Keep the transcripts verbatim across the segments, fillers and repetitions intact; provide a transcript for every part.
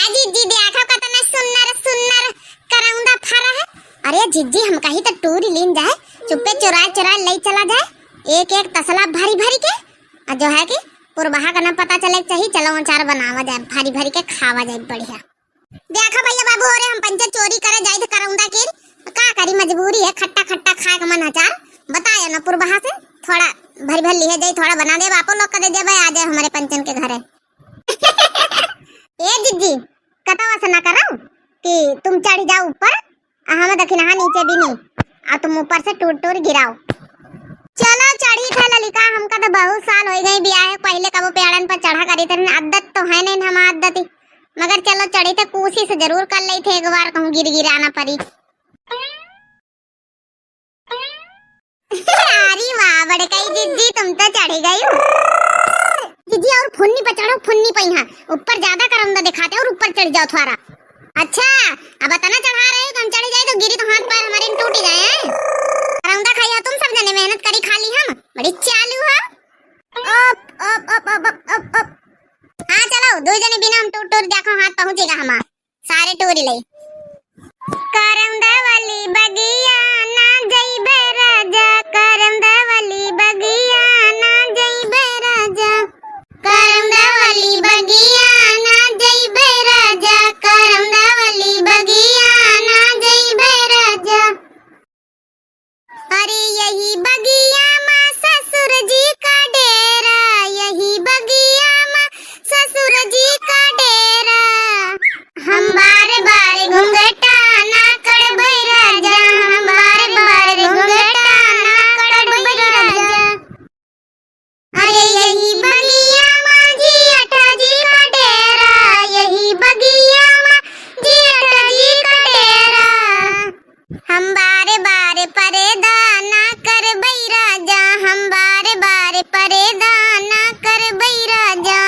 अजी जी, देखो कतना सुन्नर सुन्नर करौंदा फरा है। अरे जिज्जी, हम कही तो टूरी लीन जाए, चुप्पे चुराए चुराए लई चला जाए, एक एक तसला भरी भरी के। और जो है कि पुरबहा का ना पता चले के चाहिए, चलो अचार बनावा जाए, भरी भरी के खावा जाए बढ़िया। देखा भैया बाबू, अरे हम पंचे चोरी करे जाइत करौंदा की, का करी, मजबूरी है, खट्टा खट्टा खाए का मन अचार। बताया ना पुरबहा से, थोड़ा भरी भरी लिहे जाई, थोड़ा बना दे, बापो लोग का दे देबे, आ जाए हमारे पंचन के घरे। ए जिज्जी, कतवा से ना करो कि तुम चढ़ जाओ ऊपर, आ हम दखिनहा नीचे भी नहीं, आ तुम ऊपर से टूर टूर गिराओ। चलो चढ़ी थे ललिका, हमका तो बहुत साल हो गए बियाहे, पहले कबो पेड़न पर चढ़ा करी थे, आदत तो है नहीं हम आदती, मगर चलो चढ़ी थे, कोशिश जरूर कर ली थे, एक बार कहूँ गिर गिरा ना परी। अरे वाह बड़कई जिज्जी, तुम तो चढ़ी गई। जिज्जी और फुन्नी पर चढ़ो, फुन्नी पर, यहाँ ऊपर ज्यादा करौंदा दिखाते और ऊपर चढ़ जाओ थोड़ा। अच्छा, अब इतना चढ़ा रहे हो तो हम चढ़ जाए तो गिरी तो हाथ पैर हमारे टूट ही जाए हैं। करौंदा खाई हो तुम सब जने, मेहनत करी खा ली हम, बड़ी चालू हो। अप, अप, अप। हाँ चलो, दो जने बिना हम टूट टूट देखो हाथ पहुँचेगा हमारा। सारे टूरी लई। करौंदा वाली बगिया ना जइबे राजा, करौंदा वाली बगिया ना जइबे राजा, करौंदा वाली बगिया ना जइबे राजा, करौंदा वाली बगिया ना जइबे राजा। अरे यही बगिया मा ससुर जी का डेरा, यही बगिया मा ससुर जी का डेरा। हम बार बार घुंघटा ना करबै राजा, हम बार बार घुंघटा ना करबै राजा। अरे यही बगिया मा जी अठा जी का डेरा, यही बगिया मा जी अठा जी का डेरा। हम बार बार परेदा ना करबै राजा, हम बार बार परेदा ना करबै राजा,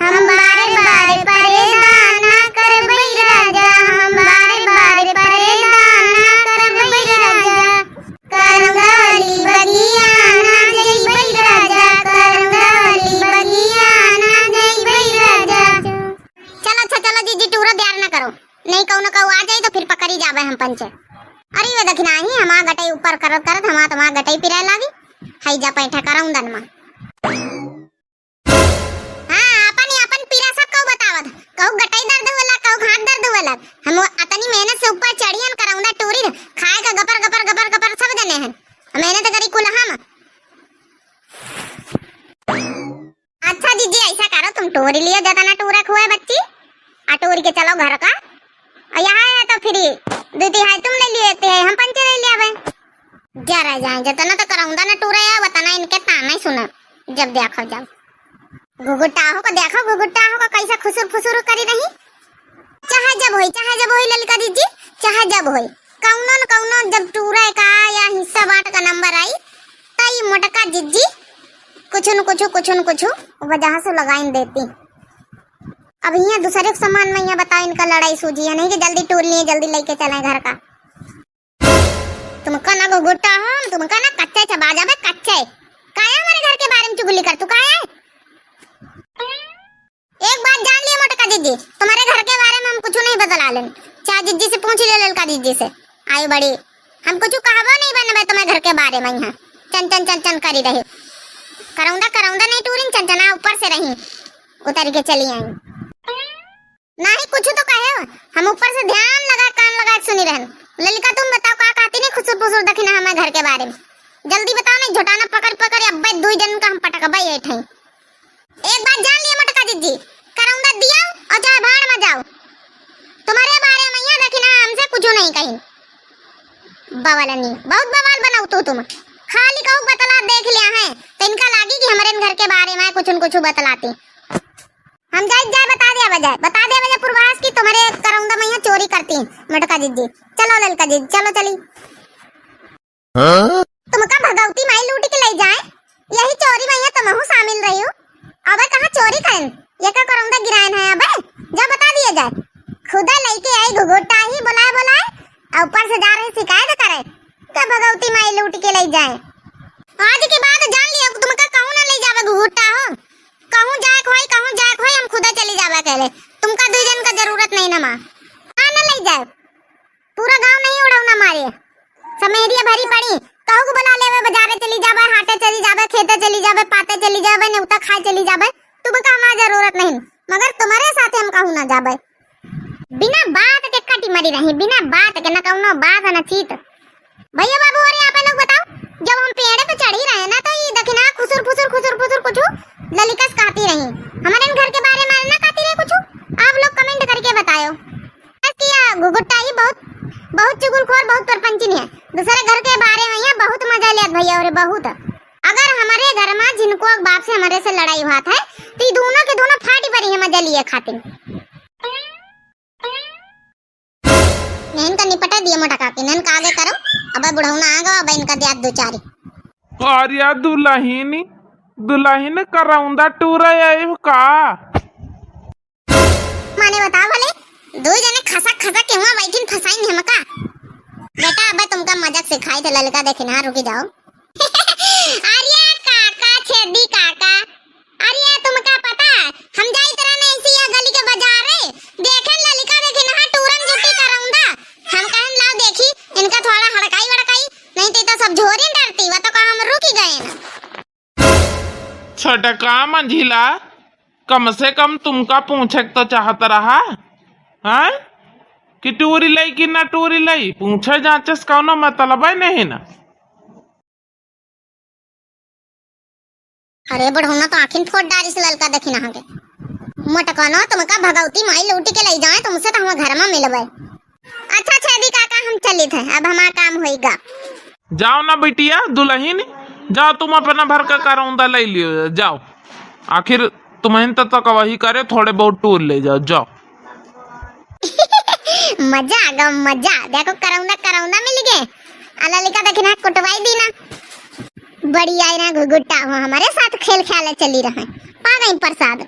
हम बार बार परेदा ना करबै राजा, हम बार बार परेदा ना करबै राजा। करौंदा वाली बगिया ना जइबै राजा, करौंदा वाली बगिया ना जइबै राजा। चलो अच्छा, चलो जिज्जी, टूरा द्यार ना करो, नहीं कौनो कहू आ जाई तो फिर पकड़ी जाबे हम पंचे। अरे वे दखिनहा ही हमार गटई ऊपर करत करत हमार तुम्हार गटई पिराए लागी। हई जा पैठा करौंदन मा। हाँ, आपन ही आपन पीरा सब कहू बतावत। कहू गटई दर्द होला, कहू हाथ दर्द होला। हम वो अतनी मेहनत से ऊपर चढ़ियन करौंदा टूरी, खाए का गपर गपर गपर गपर सब जने हैं। मेहनत करी कुल हम। अच्छा जिज्जी, ऐसा करो, तुम टूरी लियो, जतना टूरा खुए बच्ची, आ टूरी के चलो घर का। और यहाँ है तो फिर दो तिहाई तुम ले लिए, तिहाई हम पंचे ले लिया बे। जा रह जाए, जतना तो करौंदा ना टूरे है, वतना इनके ताना ही सुना, जब देखो जब। घुघुटाहो का देखो, घुघुटाहो का कैसा खुसुर फुसुर करी रही। चाहे जब होई, चाहे जब होई ललिका जिज्जी, चाहे जब होई, कौनो न कौनो जब टूरे का या हिस्सा बांट का नंबर आई, तई मोटका जिज्जी कुछ न कुछ, कुछ न कुछ वजह से लगाइन देती। अब यहाँ दूसरे के सामान में यहाँ बताओ, इनका लड़ाई सूझी है नहीं कि जल्दी टूर लिए, जल्दी लेके चले घर का। तुमका ना घुघुटा हो, तुमका ना कच्चे चबा जाबे, कच्चे। काहे हमारे घर के बारे में चुगली कर, तू काहे? एक बात जान लिया मोटका जिज्जी, तुम्हारे घर के बारे में हम कुछ नहीं बतला लेन। चाहे जिज्जी से पूछ लियो, ललका जिज्जी से। आई बड़ी, हम कुछ कहबो नहीं बनबे तुम्हारे घर के बारे में। यहाँ चन चन चन चन करी रही, करौंदा करौंदा नहीं टूरिन, चनचना ऊपर से रही, उतर के चली आई। नाही कुछ तो कहे हो, हम ऊपर से ध्यान लगा, कान लगा के सुनी रहन। ललिका, तुम बताओ का कहती नहीं खुसुर फुसुर दखिना हमारे घर के बारे में? जल्दी बताओ, नहीं झोटाना पकड़ पकड़ अब्बे दुई जन का हम पटकबे ये ठई। एक बात जान लिया मोटका जिज्जी, करौंदा दियो और चाहे भाड़ में जाओ, तुम्हारे बारे में यहाँ दखिना हमसे कुछ नहीं कही। बवालनी, बहुत बवाल बनाओ तू तुम, खाली कहू बतला देख लिया है तो इनका लागी कि हमारे घर के बारे में कुछ न कुछ बतलाती। हम जाई जाए बता दिया बजाए, बता दिया बजाए पूर्वास की तुम्हारे करौंदा मैया चोरी करती है, मोटका जिज्जी। चलो ललका जिज्जी, चलो चली। हाँ? तुमका भगवती माई लूट के ले जाए, यही चोरी मैया तुमहू शामिल रही हो। अबे कहाँ चोरी करें, ये का करौंदा गिरायन है अबे, जा बता दिया जाए। खुदा लेके आई घुघुटा ही बुलाए बुलाए, और ऊपर से जा रही शिकायत करे, का भगवती माई लूट के ले जाए। आज के बाद जान लिया, तुमका कहूँ ना ले जावे घुघुटा हो। कहूँ जाए के होई, कहूँ जाए के होई, हम खुदा चली जावे अकेले। तुमका दुई जन का जरूरत नमा। आ ना लई जाए, पूरा गाँव नहीं उड़ौना मारे। समेरिया भरी पड़ी, कहू को बुला लेवे, बजारे चली जाबे, हाटे चली जाबे, खेते चली जाबे, पाते चली जाबे, नेवता खाए चली जाबे, तुमका हमार जरूरत नहीं, मगर तुम्हरे साथे हम कहूँ ना जाबे। बिना बात के कटी मरी रही, बिना बात के, न कौनो बात न चीत। भैया बाबू, अरे आप लोग बताओ, जब हम पेड़े पे चढ़ी रहे ना, तो ये दखिनहा खुसुर फुसुर, खुसुर फुसुर कुछ ललिकस कहती रही। हमारे घर के बारे में ना कहती रही कुछ, आप लोग comment करके बतायो। बस किया घुघुट्टा ही बहुत, बहुत चुगलखोर, बहुत परपंचिन है। दूसरे घर के बारे में यहाँ बहुत मजा लियात भैया, अरे बहुत। अगर हमारे घर में जिनको बाप से हमारे से लड़ाई हुआ था, तो ये दोनों के दोनों फाटी परी है मजा लिए खातिर। इनका निपटा दिए मोटा काकी, इनका आगे करो। अब बुढ़ौना आ गवा, अब इनका दिया दो चारी। अरे दुलहिनी, दुलहिन करौंदा टूरा आइब का? माने बताओ भले, दो जने खसा खसा के हुआ बैठिन फसाइन हमका। बेटा, अब तुमका मजाक सिखाई थे ललका दखिनहा, रुकी जाओ। अरे काका, छेदी काका, अरे तुमका पता, हम जाइत रहन ऐसी यह गली के बजारे, देखेन ललिका दखिनहा टूरन जुटी करौंदा। हम कहन लाओ देखी, इनका थोड़ा हड़काई वड़काई, नहीं तो, तो सब झोरिन डरती, वह तो कहा हम रुकी गए ना। छटका मंझिला, कम से कम तुमका पूछे के तो चाहत रहा, हाँ? कि टूरी लई कि ना टूरी लई, पूछे जांचे से कौनो मतलबे नहीं ना। अरे बुढ़ौना तो आँखिन फोड़ डारिस ललका दखिनहा के। मोटकनो तुमका भगवती माई लूटी के लई जाए, तुमसे तो हम घर में मिलबे। अच्छा छेदी काका, हम चलित है, अब हमार काम होइगा। जाओ ना बिटिया दुलहिन, जाओ तुम अपना भर का करौंदा लई लियो, जाओ। आखिर तुमहिन तो, तो कवही करे, थोड़े बहुत टूर ले जाओ, जाओ। मजा आ गवा, मजा। देखो करौंदा, करौंदा मिल गए। आ ललिका दखिनहा कुटवाई दी ना। बड़ी आई ना घुघुट्टा हो, हमारे साथ खेल खेले चली रहे। पा गई प्रसाद।